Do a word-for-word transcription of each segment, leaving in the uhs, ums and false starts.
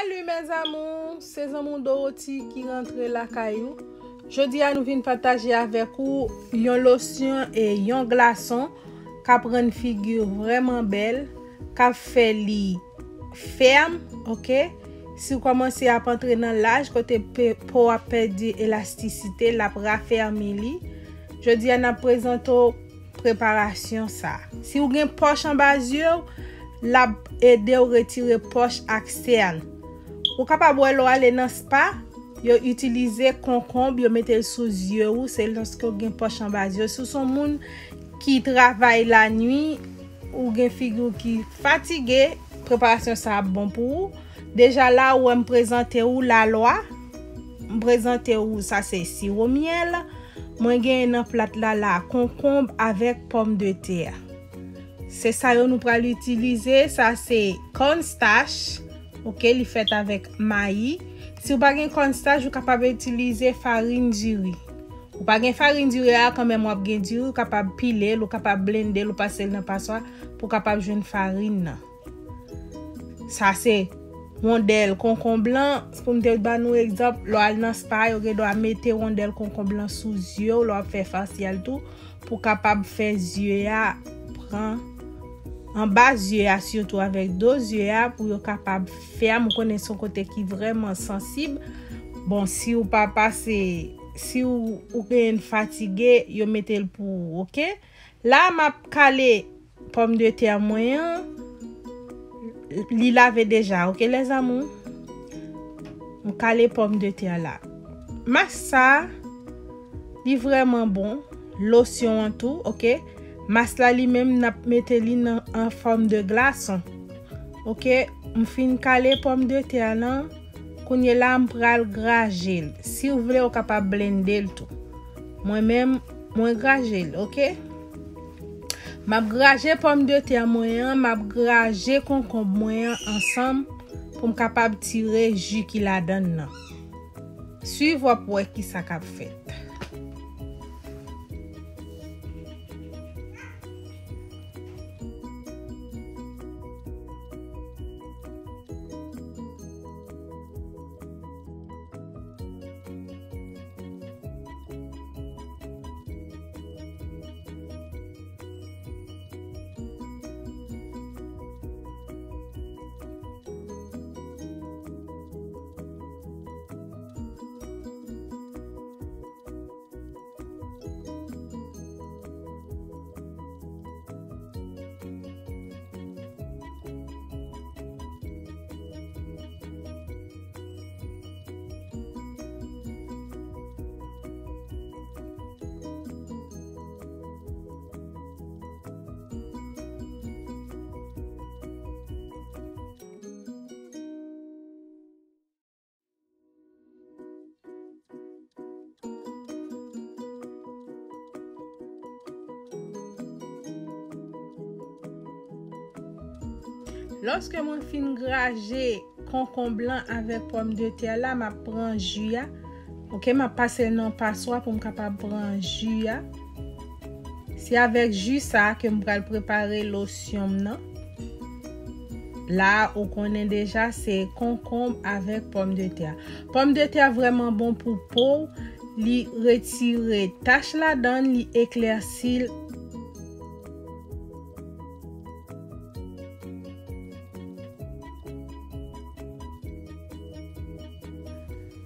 Salut mes amours, se zanmi w Dorothy ki rantre lakay ou. Jodi a nou vin pataje avèk ou yon losyon e yon glason k ap rann figi w vrèman bèl, k ap fè li fèm, oke? Si w kòmanse ap antre nan laj kote pe- po w ap pèdi elastisite, l ap rafèmi li. Jodi a n ap prezante w preparasyon sa. Si w gen pòch anba zye w, l ap ede w retire pòch ak sèn. Ou kapab wè lè w ale nan spa, yo itilize konkonb, yo mete l sou zye w, se lòske w gen pòch anba zye w. Si w se yon moun ki travay lanwi, ou gen figi w ki fatige, preparasyon sa ap bon pou ou. Deja la, ou wè m prezante ou lalwa. M prezante ou, sa se siwo myèl. Mwen genyen nan plat la la, konkonb avèk pòmdetè. Se sa yo nou pral itilize. Sa se cornstarch. Oke, li fèt avèk mayi. Si w pa gen cornstarch, ou kapab itilize farin diri. Ou pa gen farin diri a, kanmenm w ap gen diri, ou kapab pile l, ou kapab blende l, ou pase l nan paswa pou w kapab jwenn farin nan. Sa se wondèl konkonb lan. Pou m te ba nou egzanp, lè w al nan spa, yo gen dwa mete wondèl konkonb lan sou zye w, lè w ap fè fasyal tou, pou kapab fè zye a pran anba zye a, sitou avèk do zye a, pou yo kapab fèm. Ou konnen se yon kote ki vrèman sansib. Bon, si w pa pase, si w, ou genyen fatige, yo mete l pou ou, oke? La, m ap kale pòmdetè mwen an. Li lave deja, oke, les amours? M kale pòmdetè la. Mas sa, li vrèman bon. Losyon an tou, oke? Mas la, li menm, n ap mete li nan, an fòm de glason. Oke? M fin kale pòmdetè lan. Kounye la, m pral graje l. Si w vle, ou kapab blende l tou. Mwen menm, mwen graje l, oke? M ap graje pòmdetè mwen an, m ap graje konkonb mwen an ansanm pou m kapab tire ji ki ladann nan. Swiv, w ap wè ki sa k ap fèt. Lòske mwen fin graje konkonb lan avèk pòmdetè la, m ap pran ji a. Oke, m ap pase l nan paswa pou m kapab pran ji a. Se avèk ji sa a ke m pral prepare losyon m nan. La, ou konnen deja, se konkonb avèk pòmdetè. Pòmdetè vrèman bon pou po w, li retire tach ladan l, li eklèsi l.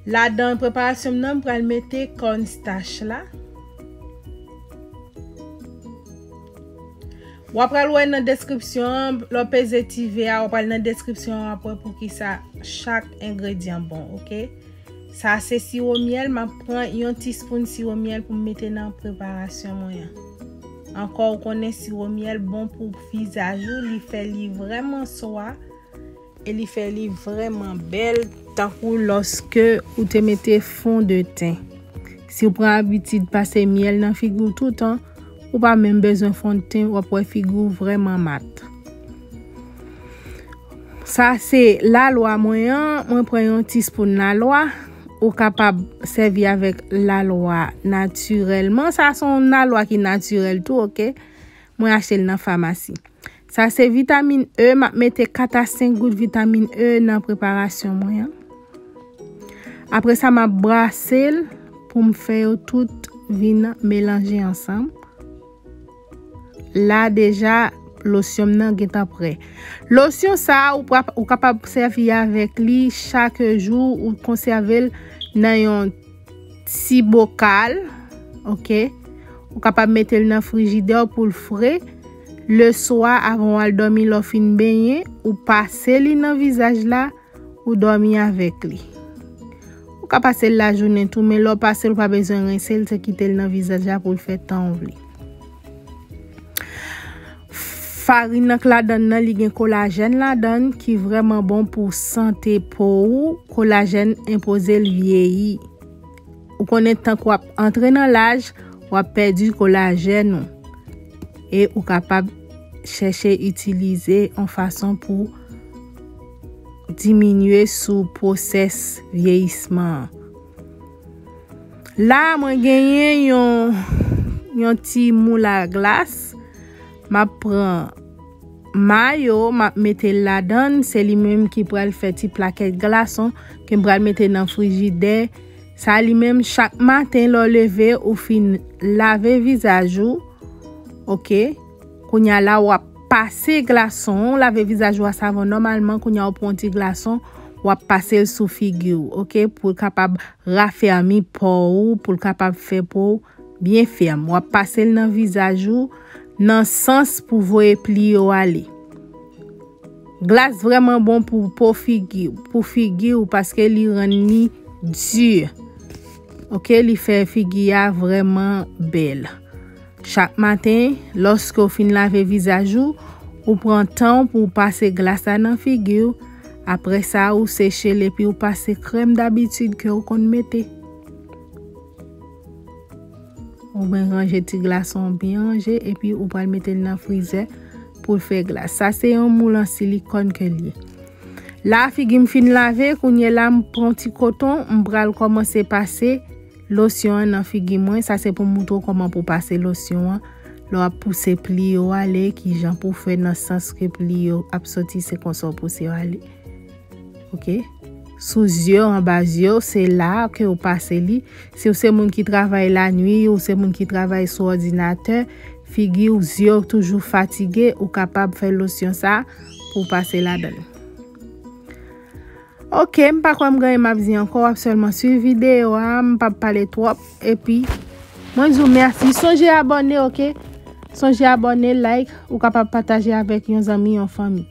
Ladan preparasyon m nan, m pral mete cornstarch la. W ap pral wè nan deskripsyon an, lè w peze ti ve a, w ap pral nan deskripsyon an, w ap wè poukisa chak engredyan bon, oke? Sa se siwo myèl, m ap pran yon tispoun siwo myèl pou m mete nan preparasyon mwen an. Ankò, ou konnen siwo myèl bon pou vizaj ou, li fè li vrèman swa e li fè li vrèman bèl, tankou lòske ou te mete fondeten. Si w pran abitid pase myèl nan figi w toutan, ou pa menm bezwen fondten, w ap wè figi w vrèman mat. Sa se lalwa mwen an, mwen pran yon tispoun lalwa. Ou kapab sèvi avèk lalwa natirèlman. Sa se yon lalwa ki natirèl tou, oke? Mwen achte l nan famasi. Sa se vitamin E, m ap mete kat a senk gout vitamin E nan preparasyon mwen an. Apre sa, m ap brase l pou m fè yo tout vin melanje ansanm. La deja, losyon m nan gentan prè. Losyon sa a, ou, pra- ou kapab sèvi avèk li chak jou, ou konsève l nan yon ti bokal, oke? Ou kapab mete l nan frijidè pou l fre. Leswa, avan w al dòmi, lè w fin benyen, ou pase li nan vizaj la, ou dòmi avèk li. Ou ka pase l lajounen tou, men lè w pase l, ou pa bezwen rense l, se kite l nan vizaj la pou l fè tan w vle. Farin nan k ladann nan, li gen kolajèn ladann ki vrèman bon pou sante po ou. Kolajèn enpoze l vyeyi. Ou konnen tank w ap antre nan laj, w ap pèdi kolajèn ou. E ou kapab chèche itilize yon fason pou diminye sou pwosès vyeyisman an. La, mwen genyen yon, yon ti moul a glas. M ap pran mayo, m ap mete l ladann. Se li menm ki pral fè ti plakèt glason ke m pral mete nan frijidè. Sa li menm, chak maten lè w leve, ou fin lave vizaj ou. Oke? Kounye a la, w ap pase glason, w lave vizaj ou a savon nòmalman, kounye a w pran yon ti glason, w ap pase l sou figi w, oke? Pou l kapab rafèmi po ou, pou l kapab fè po w byen fèm. W ap pase l nan vizaj ou, nan sans pou voye pli yo ale. Glas vrèman bon pou po figi, pou figi w, paske li rann li di. Oke, li fè figi a vrèman bèl. Chak maten, lòske w fin lave vizaj ou, ou pran tan w pou w pase glas la nan figi w. Apre sa, ou seche l epi ou pase krèm dabitid ke w konn mete. Ou byen ranje ti glason w byen ranje, epi ou pral mete l nan frizè pou l fè glas. Sa se yon moul an silikòn ke l ye. La, figi m fin lave, kounye la, m pran ti koton, m pral kòmanse pase losyon an nan figi mwen. Sa se pou m moutre w kòman pou pase losyon an. Lè w ap pouse pli yo ale, kijan pou w fè nan sans ke pli yo ap soti, se konsa w pouse yo ale. Oke? Sou zye w, anba zye w, se la ke w pase li. Si w se moun ki travay lanwi, ou se moun ki travay sou òdinatè, figi w, zye w toujou fatige, ou kapab fè losyon sa pou w pase ladan l. Oke, m pa kwè m gen anyen m ap di ankò, w ap sèlman swiv videyo a, m p ap pale twòp, epi mwen di w mèsi. Sonje abòne, oke? Sonje abòne, like, ou kapab pataje avèk yon zanmi, yon fanmi.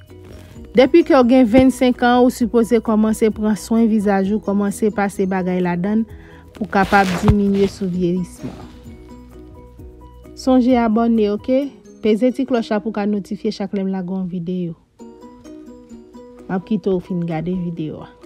Depi ke w gen vennsenk an, ou sipoze kòmanse pran swen vizaj ou, kòmanse pase bagay ladan l pou w kapab diminye sou vyeyisman. Sonje abòne, oke? Peze ti klòch la pou w ka notifye chak lè m lage yon videyo. M ap kite w fin gade videyo a.